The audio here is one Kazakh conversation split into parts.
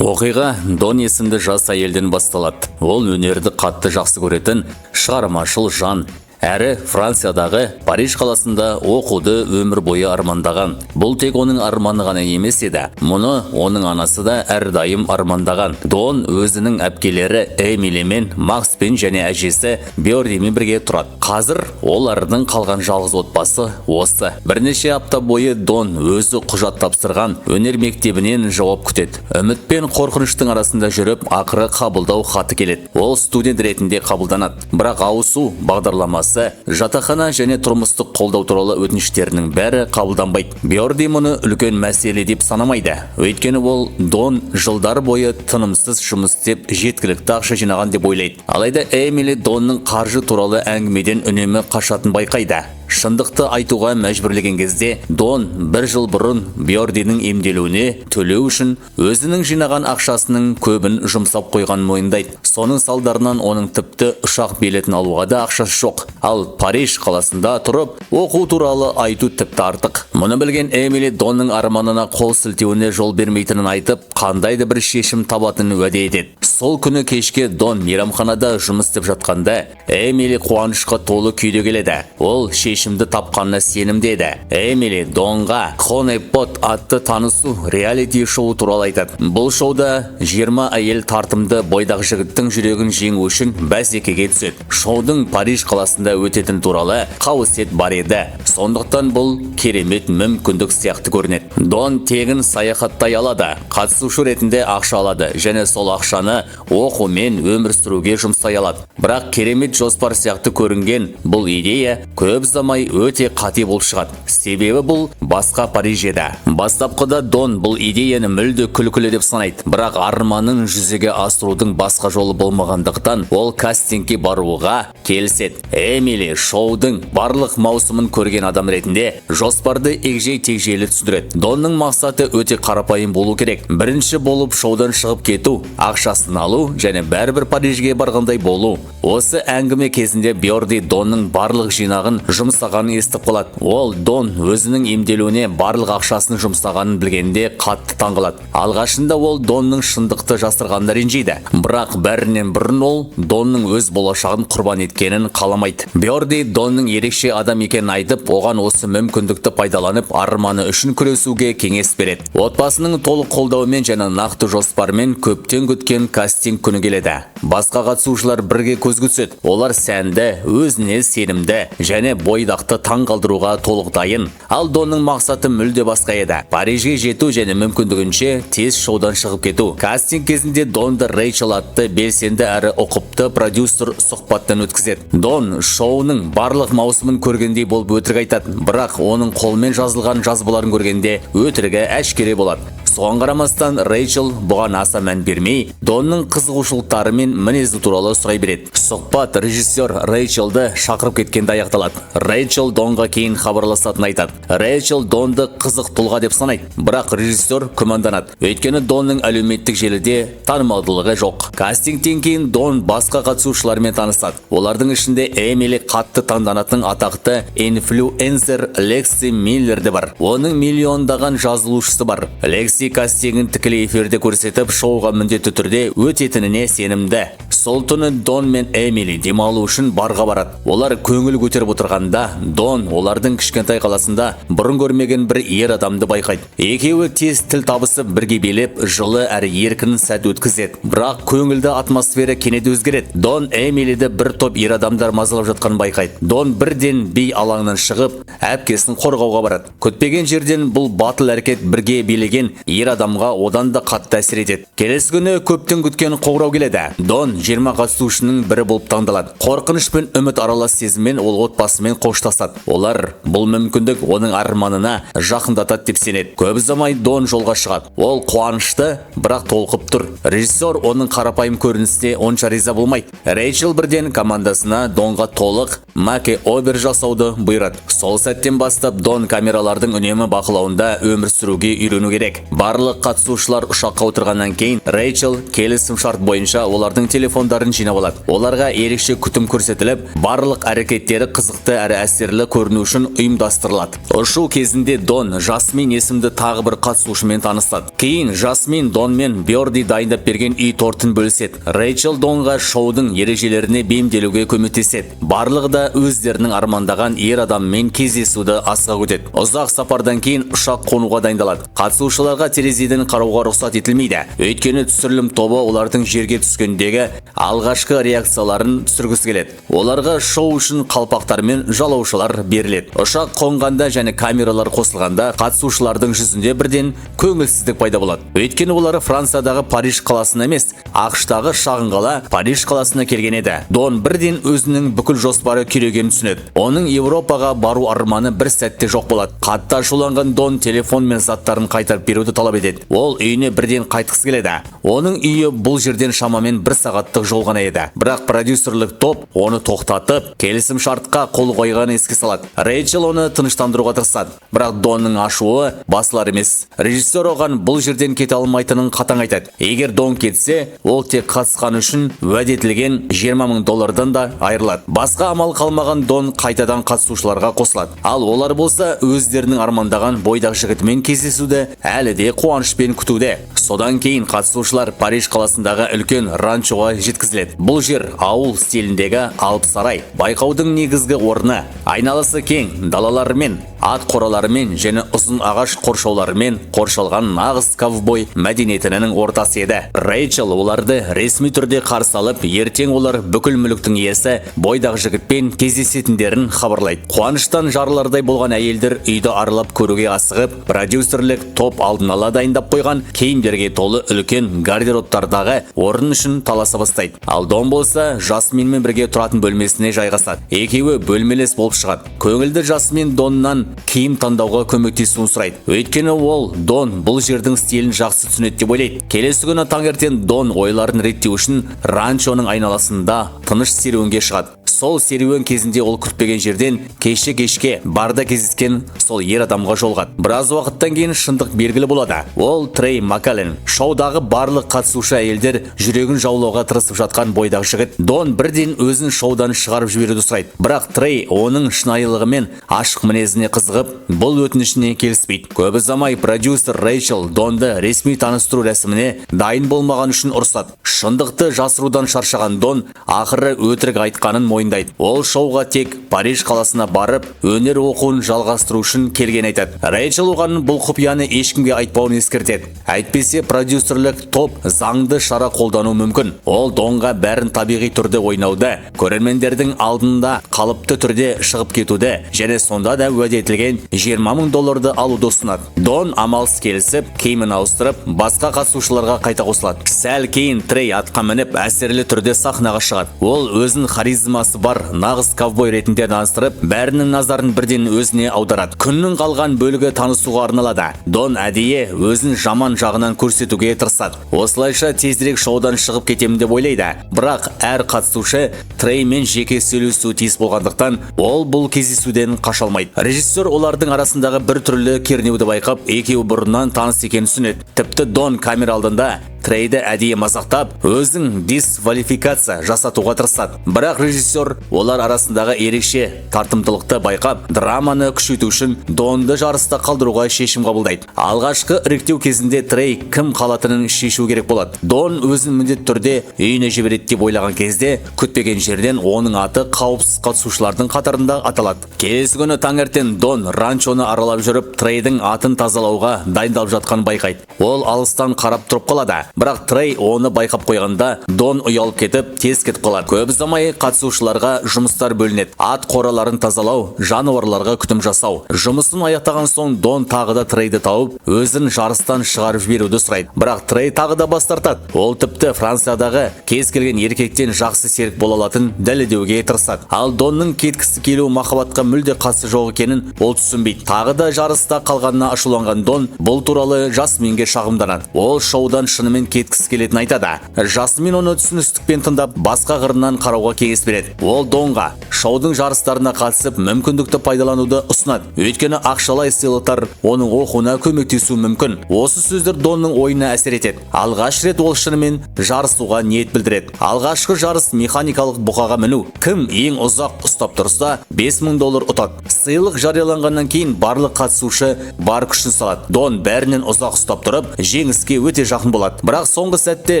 Оқиға Дон есімді жас әйелден басталады. Ол өнерді қатты жақсы көретін шығармашыл жан, әрі Франциядағы Париж қаласында оқуды өмір бойы армандаған. Бұл тек оның арманы ғана емес еді, мұны оның анасы да әрдайым армандаған. Дон өзінің әпкелері Эмилимен, Макспен және әжесі Бьордимен бірге тұрады. Қазір олардың қалған жалғыз отбасы осы. Бірнеше апта бойы Дон өзі құжат тапсырған өнер мектебінен жауап күтеді. Үміт пен қорқыныштың арасында жүріп, ақыры қабылдау хаты келеді. Ол студент ретінде қабылданады, бірақ ауысу бағдарламасы, жатақхана және тұрмыстық қолдау туралы өтініштерінің бәрі қабылданбайды. Бьорди мұны үлкен мәселе деп санамайды, өйткені ол Дон жылдар бойы тынымсыз жұмыс істеп, жеткілікті ақша жинаған деп ойлайды. Алайда Эмили Донның қаржы туралы әңгімеден үнемі қашатынын байқайды. Шындықты айтуға мәжбүрлеген кезде Дон бір жыл бұрын Бьордидің емделуіне төлеу үшін өзінің жинаған ақшасының көбін жұмсап қойғанын мойындайды. Соның салдарынан оның тіпті ұшақ билетін алуға да ақшасы жоқ, ал Париж қаласында тұрып оқу туралы айту тіпті артық. Мұны білген Эмили Донның арманына қол сілтеуіне жол бермейтінін айтып, қандай да бір шешім табатынын уәде етеді. Сол күні кешке Дон мейрамханада жұмыс істеп жатқанда, Эмили қуанышқа толы күйде келеді. Ол шешімді тапқанына сенімді еді. Эмили Донға Honeypot атты танысу реалити шоу туралы айтады. Бұл шоуда 20 әйел тартымды бойдақ жігіттің жүрегін жеңу үшін бәсекеге түседі. Шоудың Париж қаласында өтетін туралы қауесет бар еді, сондықтан бұл керемет мүмкіндік сияқты көрінеді. Дон тегін саяхаттай алады, қатысушы ретінде ақша алады және сол ақшаны оқу мен өмір сүруге жұмсай алады. Бірақ керемет жоспар сияқты көрінген бұл идея көп ұзамай өте қате болып шығады, себебі бұл басқа Париж еді. Бастапқыда Дон бұл идеяны мүлде күлкілі деп санайды, бірақ арманын жүзеге асырудың басқа жолы болмағандықтан, ол кастингке баруға келіседі. Эмили шоудың барлық маусымын көрген адам ретінде жоспарды егжей тегжейлі түсіндіреді. Донның мақсаты өте қарапайым болу керек: бірінші болып шоудан шығып кету, ақшасын алу және бәрібір Парижге барғандай болу. Осы әңгіме кезінде Бьорди Донның барлық жинағын жұмсағанын естіп қалады. Ол Дон өзінің емделуіне барлық ақшасын жұмсағанын білгенде қатты таңғалады. Алғашында ол Донның шындықты жасырғанына ренжиді, бірақ бәрінен бұрын ол Донның өз болашағын құрбан еткенін қаламайды. Бьорди Донның ерекше адам екенін айтып, оған осы мүмкіндікті пайдаланып, арманы үшін күресуге кеңес береді. Отбасының толық қолдауымен және нақты жоспармен көптен күткен кастинг күні келеді. Басқа қатысушылар бірге көзге түседі. Олар сәнді, өзіне сенімді және бойдақты таң қалдыруға толық дайын. Ал Донның мақсаты мүлде басқа еді: Парижге жету және мүмкіндігінше тез шоудан шығып кету. Кастинг кезінде Донды Рейчел атты белсенді әрі ұқыпты продюсер сұхбаттан өткізеді. Дон шоуының барлық маусымын көргендей болып өтірік айтады, бірақ оның қолмен жазылған жазбаларын көргенде өтірігі әшкере болады. Соған қарамастан, Рейчел бұған аса мән бермей, Донның қызығушылықтары мен мінезі туралы сұрай береді. Сұхбат режиссер Рейчелді шақырып кеткенде аяқталады. Рейчел Донға кейін хабарласатынын айтады. Рейчел Донды қызық тұлға деп санайды, бірақ режиссер күмәнданады, өйткені Донның әлеуметтік желіде танымалдылығы жоқ. Кастингтен кейін Дон басқа қатысушылармен танысады. Олардың ішінде Эмили қатты таңданатын атақты инфлюенсер Лекси Миллер де бар. Оның миллиондаған жазылушысы бар. Лекси кастингін тікелей эфирде көрсетіп, шоуға міндетті түрде өтетініне сенімді. Сол түні Дон мен Эмили демалу үшін барға барады. Олар көңіл көтеріп отырғанда, Дон олардың кішкентай қаласында бұрын көрмеген бір ер адамды байқайды. Екеуі тез тіл табысып, бірге билеп, жылы әрі еркін сәт өткізеді. Бірақ көңілді атмосфера кенет өзгереді. Дон Эмилиді бір топ ер адамдар мазалап жатқанын байқайды. Дон бірден би алаңынан шығып, әпкесін қорғауға барады. Күтпеген жерден бұл батыл әрекет бірге билеген ер адамға одан да қатты әсер етеді. Келесі күні көптен күткен қоңырау келеді. Дон 20 қатысушының бірі болып таңдалады. Қорқыныш пен үміт аралас сезіммен ол отбасымен қоштасады. Олар бұл мүмкіндік оның арманына жақындатады деп сенеді. Көп ұзамай Дон жолға шығады. Ол қуанышты, бірақ толқып тұр. Режиссер оның қарапайым көрінісіне онша риза болмайды. Рейчел бірден командасына Донға толық makeover жасауды бұйырады. Сол сәттен бастап Дон камералардың үнемі бақылауында өмір сүруге үйрену керек. Барлық қатысушылар ұшаққа отырғаннан кейін Рейчел келісім шарт бойынша олардың телефон телефондарын жинап алады. Оларға ерекше күтім көрсетіліп, барлық әрекеттері қызықты әрі әсерлі көріну үшін ұйымдастырылады. Ұшу кезінде Дон Жасмин есімді тағы бір қатысушымен танысады. Кейін Жасмин Донмен Бьорди дайындап берген үй тортын бөліседі. Рэйчел Донға шоудың ережелеріне бейімделуге көмектеседі. Барлығы да өздерінің армандаған ер адаммен кездесуді асыға күтеді. Ұзақ сапардан кейін ұшақ қонуға дайындалады. Қатысушыларға терезеден қарауға рұқсат етілмейді, өйткені түсірілім тобы олардың жерге түскендегі алғашқы реакцияларын түсіргісі келеді. Оларға шоу үшін қалпақтар мен жалаушалар беріледі. Ұшақ қонғанда және камералар қосылғанда, қатысушылардың жүзінде бірден көңілсіздік пайда болады, өйткені олар Франциядағы Париж қаласына емес, АҚШ-тағы шағын қала Париж қаласына келген еді. Дон бірден өзінің бүкіл жоспары күйрегенін түсінеді. Оның Еуропаға бару арманы бір сәтте жоқ болады. Қатты ашуланған Дон телефон мен заттарын қайтарып беруді талап етеді. Ол үйіне бірден қайтқысы келеді. Оның үйі бұл жерден шамамен бір сағаттық жол ғана еді. Бірақ продюсерлік топ оны тоқтатып, келісім шартқа қол қойғанын еске салады. Рэйчел оны тыныштандыруға тырысады, бірақ Донның ашуы басылар емес. Режиссер оған бұл жерден кете алмайтынын қатаң айтады. Егер Дон кетсе, ол тек қатысқаны үшін уәде етілген 20 мың доллардан да айырылады. Басқа амал қалмаған Дон қайтадан қатысушыларға қосылады. Ал олар болса, өздерінің армандаған бойдақ жігітімен кездесуді әлі де қуанышпен күтуде. Содан кейін қатысушылар Париж қаласындағы үлкен ранчоға жеткізіледі. Бұл жер ауыл стиліндегі алып сарай. Байқаудың негізгі орны. Айналасы кең далаларымен, ат қораларымен және ұзын ағаш қоршауларымен қоршалған нағыз ковбой мәдениетінің ортасы еді. Рэйчел оларды ресми түрде қарсы алып, ертең олар бүкіл мүліктің иесі бойдақ жігітпен кездесетіндерін хабарлайды. Қуаныштан жарылардай болған әйелдер үйді аралап көруге асығып, продюсерлік топ алдын ала дайындап қойған киімдерге толы үлкен гардеробтардағы орын үшін таласа бастайды. Ал Дон болса, Жасминмен бірге тұратын бөлмесіне жайғасады. Екеуі бөлмелес болып шығады. Көңілді Жасмин Доннан киім таңдауға көмектесуін сұрайды, өйткені ол Дон бұл жердің стилін жақсы түсінеді деп ойлайды. Келесі күні таңертең Дон ойларын реттеу үшін ранчоның айналасында тыныш серуенге шығады. Сол серуен кезінде ол күтпеген жерден кеше кешке барда кездескен сол ер адамға жолығады. Біраз уақыттан кейін шындық белгілі болады: ол Трей Макален, шоудағы барлық қатысушы әйелдер жүрегін жаулауға тырысып жатқан бойдақ жігіт. Дон бірден өзін шоудан шығарып жіберуді сұрайды, бірақ Трей оның шынайылығы мен ашық мінезіне қызығып, бұл өтінішіне келіспейді. Көп ұзамай продюсер Рэйчел Донды ресми таныстыру рәсіміне дайын болмаған үшін ұрсады. Шындықты жасырудан шаршаған Дон ақыры өтірік айтқанын мойындайды. Ол шоуға тек Париж қаласына барып, өнер оқуын жалғастыру үшін келгенін айтады. Рэйчел оған бұл құпияны ешкімге айтпауын ескертеді, әйтпесе продюсерлік топ заңды шара қолдануы мүмкін. Ол Донға бәрін табиғи түрде ойнауды, көрермендердің алдында қалыпты түрде шығып кетуді және сонда да уәде етілген 20 мың долларды алуды ұсынады. Дон амалсыз келісіп, киімін ауыстырып, басқа қатысушыларға қайта қосылады. Сәл кейін Трей атқа мініп, әсерлі түрде сахнаға шығады. Ол өзін харизмасы бар нағыз ковбой ретінде таныстырып, бәрінің назарын бірден өзіне аударады. Күннің қалған бөлігі танысуға арналады. Дон әдейі өзін жаман жағынан көрсетуге тырысады, осылайша тезірек шоудан шығып кетемін деп ойлайды. Бірақ әр қатысушы Треймен жеке сөйлесуі тиіс болғандықтан, ол бұл кездесуден қаша алмайды. Режиссер олардың арасындағы бір түрлі кернеуді байқап, екеуі бұрыннан таныс екенін түсінеді. Тіпті Дон камера алдында Трейді әдейі мазақтап, өзін дисквалификация жасатуға тырысады. Бірақ режиссер олар арасындағы ерекше тартымдылықты байқап, драманы күшейту үшін Донды жарыста қалдыруға шешім қабылдайды. Алғашқы іріктеу кезінде Трей кім қалатынын шешу керек болады. Дон өзін міндетті түрде үйіне жібереді деп ойлаған кезде, күтпеген жерден оның аты қауіпсіз қатысушылардың қатарында аталады. Келесі күні таңертең Дон ранчоны аралап жүріп, Трейдің атын тазалауға дайындалып жатқанын байқайды. Ол алыстан қарап тұрып қалады, бірақ Трей оны байқап қойғанда, Дон ұялып кетіп, тез кетіп қалады. Көп ұзамай қатысушыларға жұмыстар бөлінеді: ат қораларын тазалау, жануарларға күтім жасау. Жұмысын аяқтаған соң Дон тағы да Трейді тауып, өзін жарыстан шығарып жіберуді сұрайды. Бірақ Трей тағы да бас тартады. Ол тіпті Франциядағы кез келген еркектен жақсы серік бола алатынын дәлелдеуге тырысады. Ал Донның кеткісі келуі махаббатқа мүлде қатысы жоқ екенін ол түсінбейді. Тағы да жарыста қалғанына ашуланған Дон бұл туралы Жасминге шағымданады. Ол шоудан шынымен Треймен кеткісі келетінін айтады. Жасмин оны түсіністікпен тыңдап, басқа қырынан қарауға кеңес береді. Ол Донға шоудың жарыстарына қатысып, мүмкіндікті пайдалануды ұсынады, өйткені ақшалай сыйлықтар оның оқуына көмектесуі мүмкін. Осы сөздер Донның ойына әсер етеді. Алғаш рет ол шынымен жарысуға ниет білдіреді. Алғашқы жарыс — механикалық бұқаға міну. Кім ең ұзақ ұстап тұрса, 5000 доллар ұтады. Сыйлық жарияланғаннан кейін барлық қатысушы бар күшін салады. Дон бәрінен ұзақ ұстап тұрып, жеңіске өте жақын болады. Бірақ соңғы сәтте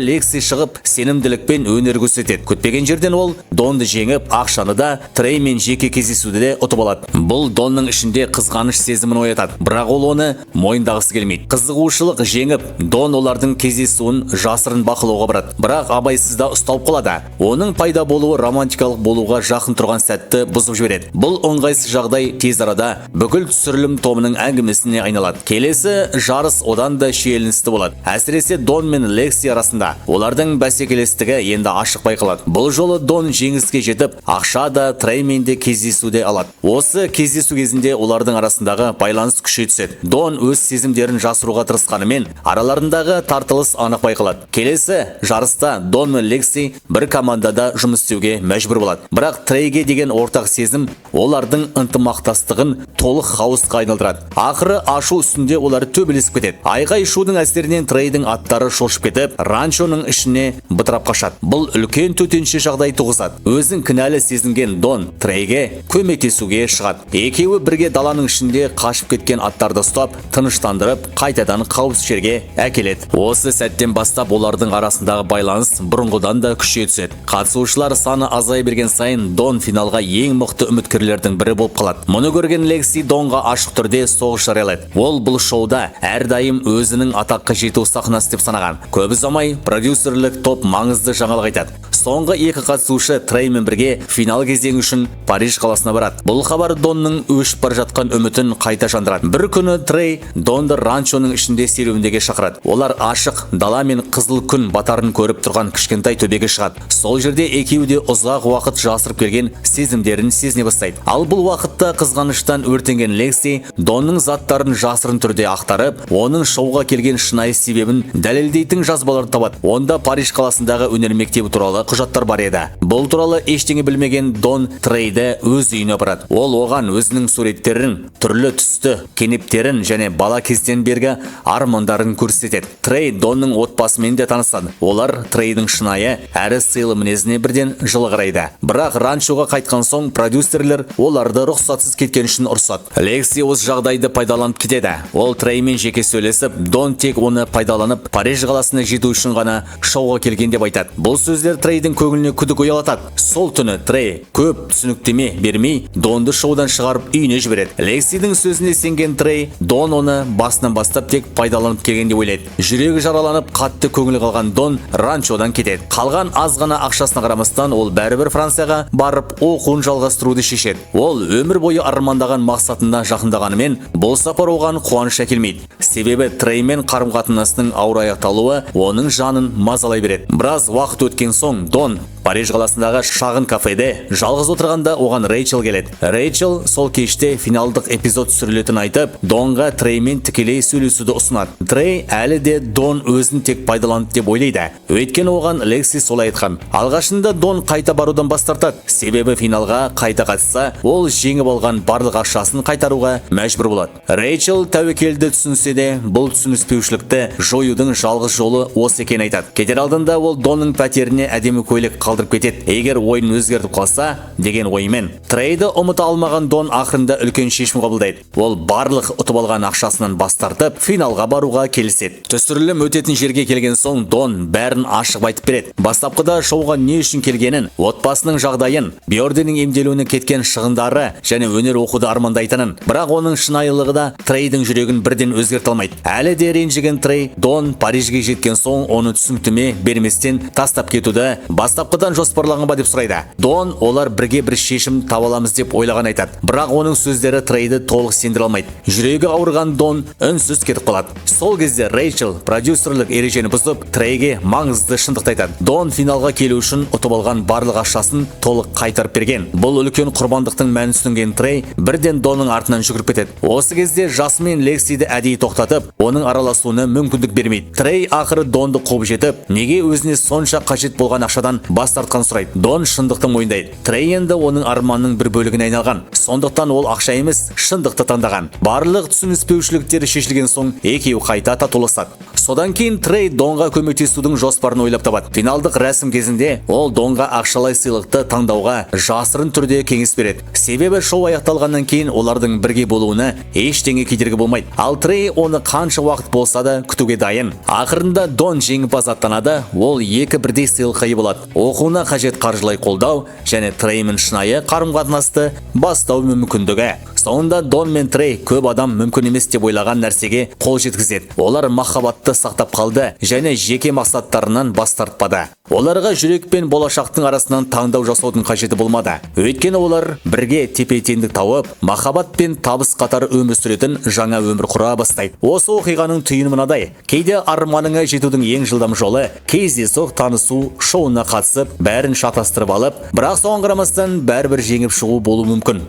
Лекси шығып, сенімділікпен өнер көрсетеді. Күтпеген жерден ол Донды жеңіп, ақшаны да, Треймен жеке кездесуді де ұтып алады. Бұл Донның ішінде қызғаныш сезімін оятады, бірақ ол оны мойындағысы келмейді. Қызығушылық жеңіп, Дон олардың кездесуін жасырын бақылауға барады, бірақ абайсызда ұсталып қалады. Оның пайда болуы романтикалық болуға жақын тұрған сәтті бұзып жібереді. Бұл ыңғайсыз жағдай тез арада бүкіл түсірілім тобының әңгімесіне айналады. Келесі жарыс одан да шиеленісті болады, әсіресе Дон мен Лекси арасында. Олардың бәсекелестігі енді ашық байқалады. Бұл жолы Дон жеңіске жетіп, ақша да, Треймен де кездесуде алады. Осы кездесу кезінде олардың арасындағы байланыс күшейе түседі. Дон өз сезімдерін жасыруға тырысқанымен, араларындағы тартылыс анық байқалады. Келесі жарыста Дон мен Лекси бір командада жұмыс істеуге мәжбүр болады, бірақ Трейге деген ортақ сезім олардың ынтымақтастығын толық хаосқа айналдырады. Ақыры ашу үстінде олар төбелесіп кетеді. Айқай шудың әсерінен Трейдің аттары шошып кетіп, ранчоның ішіне бытырап қашады. Бұл үлкен төтенше жағдай туғызады. Өзін кінәлі сезінген Дон Трейге көмектесуге шығады. Екеуі бірге даланың ішінде қашып кеткен аттарды ұстап, тыныштандырып, қайтадан қауіпсіз жерге әкеледі. Осы сәттен бастап олардың арасындағы байланыс бұрынғыдан да күшейе түседі. Қатысушылар саны азая берген сайын Дон финалға ең мықты үміткерлердің бірі болып қалады. Мұны көрген Лекси Донға ашық түрде соғыс жариялайды. Ол бұл шоуда әрдайым өзінің атаққа жету сахнасы деп санаған. Көп ұзамай продюсерлік топ маңызды жаңалық айтады: соңғы екі қатысушы Треймен бірге финал кезеңі үшін Париж қаласына барады. Бұл хабар Донның өшіп бара жатқан үмітін қайта жандырады. Бір күні Трей Донды ранчоның ішінде серуендеуге шақырады. Олар ашық дала мен қызыл күн батарын көріп тұрған кішкентай төбеге шығады. Сол жерде екеуі де ұзақ уақыт жасырып келген сезімдерін сезіне бастайды. Ал бұл уақытта қызғаныштан өртенген Лекси Донның заттарын жасырын түрде ақтарып, оның шоуға келген шынайы себебін дәлелдейтін жазбаларды табады. Онда Париж қаласындағы өнер мектебі туралы құжаттар бар еді. Бұл туралы ештеңе білмеген Дон Трейді өз үйіне апарады. Ол оған өзінің суреттерін, түрлі түсті кенептерін және бала кезден бергі армандарын көрсетеді. Трей Донның отбасымен де танысады. Олар Трейдің шынайы әрі сыйлы мінезіне бірден жылы қарайды. Бірақ ранчоға қайтқан соң продюсерлер оларды рұқсатсыз кеткен үшін ұрсады. Лекси осы жағдайды пайдаланып кетеді. Ол Треймен жеке сөйлесіп, Дон тек оны пайдаланып, Париж қаласына жету үшін ғана шоуға келген деп айтады. Бұл сөздер Трейдің көңіліне күдік ұялатады. Сол түні Трей көп түсініктеме бермей, Донды шоудан шығарып, үйіне жібереді. Лексидің сөзіне сенген Трей Дон оны басынан бастап тек пайдаланып келген деп ойлайды. Жүрегі жараланып, қатты көңілі қалған Дон ранчодан кетеді. Қалған аз ғана ақшасына қарамастан, ол бәрібір Францияға барып оқуын жалғастыруды шешеді. Ол өмір бойы армандаған мақсатына жақындағанымен, бұл сапар оған қуаныш әкелмейді, себебі Треймен қарым қатынасының ауыр аяқталуы оның жанын мазалай береді. Біраз уақыт өткен соң Дон Париж қаласындағы шағын кафеде жалғыз отырғанда оған Рейчел келеді. Рейчел сол кеште финалдық эпизод түсірілетінін айтып, Донға Треймен тікелей сөйлесуді ұсынады. Трей әлі де Дон өзін тек пайдаланды деп ойлайды, өйткені оған Лекси солай айтқан. Алғашында Дон қайта барудан бас тартады, себебі финалға қайта қатысса, ол жеңіп алған барлық ақшасын қайтаруға мәжбүр болады. Рейчел тәуекелді түсінсе де, бұл түсініспеушілікті жоюдың жалғыз жолы осы екенін айтады. Кетер алдында ол Донның пәтеріне әдемі көйлек қалдырып кетеді, егер ойын өзгертіп қалса деген оймен. Трейді ұмыта алмаған Дон ақырында үлкен шешім қабылдайды. Ол барлық ұтып алған ақшасынан бас тартып, финалға баруға келіседі. Түсірілім өтетін жерге келген соң Дон бәрін ашық айтып береді: бастапқыда шоуға не үшін келгенін, отбасының жағдайын, Бьорденің емделуіне кеткен шығындары және өнер оқуды армандайтынын. Бірақ оның шынайылығы да Трейдің жүрегін бірден өзгерте алмайды. Әлі де ренжіген Трей Дон Парижге жеткен соң оны түсініктеме берместен тастап кетуді бастапқыда Бұрынғыдан жоспарланған ба деп сұрайды. Дон олар бірге бір шешім таба аламыз деп ойлаған айтады. Бірақ оның сөздері Трейді толық сендіре алмайды. Жүрегі ауырған Дон үнсіз кетіп қалады. Сол кезде Рейчел продюсерлік ережені бұзып, Трейге маңызды шындықты айтады. Дон финалға келу үшін ұтып алған барлық ақшасын толық қайтарып берген. Бұл үлкен құрбандықтың мәнін түсінген Трей бірден Донның артынан жүгіріп кетеді. Осы кезде Жасмин Лексиді әдейі тоқтатып, оның араласуына мүмкіндік бермейді. Трей ақыры Донды қуып жетіп, неге өзіне сонша қажет болған ақшадан бас тартқанын сұрайды. Дон шындықты мойындайды. Трей енді оның арманының бір бөлігіне айналған. Сондықтан ол ақша емес, шындықты таңдаған. Барлық түсініспеушіліктері шешілген соң, екеуі қайта татуласады. Содан кейін Трей Донға көмектесудің жоспарын ойлап табады. Финалдық рәсім кезінде ол Донға ақшалай сыйлықты таңдауға жасырын түрде кеңес береді. Себебі шоу аяқталғаннан кейін олардың бірге болуына ештеңе кедергі болмайды. Ал Трей оны қанша уақыт болса да күтуге дайын. Ақырында Дон жеңімпаз аттанады, ол екі бірдей сыйлыққа ие болады. Оқуына қажет қаржылай қолдау және Треймен шынайы қарым-қатынасты бастау мүмкіндігі. Соңында Дон мен Трей көп адам мүмкін емес деп ойлаған нәрсеге қол жеткізеді. Олар махаббатты сақтап қалды және жеке мақсаттарынан бас тартпады. Оларға жүрек пен болашақтың арасынан таңдау жасаудың қажеті болмады. Өйткені олар бірге тепе-теңдік тауып, махаббат пен табыс қатар өмір сүретін жаңа өмір құра бастайды. Осы оқиғаның түйіні мынадай: кейде арманыңа жетудің ең жылдам жолы кездейсоқ танысу шоуына қатысып, бәрін шатастырып алып, бірақ соған қарамастан бәрібір жеңіп шығу болуы мүмкін.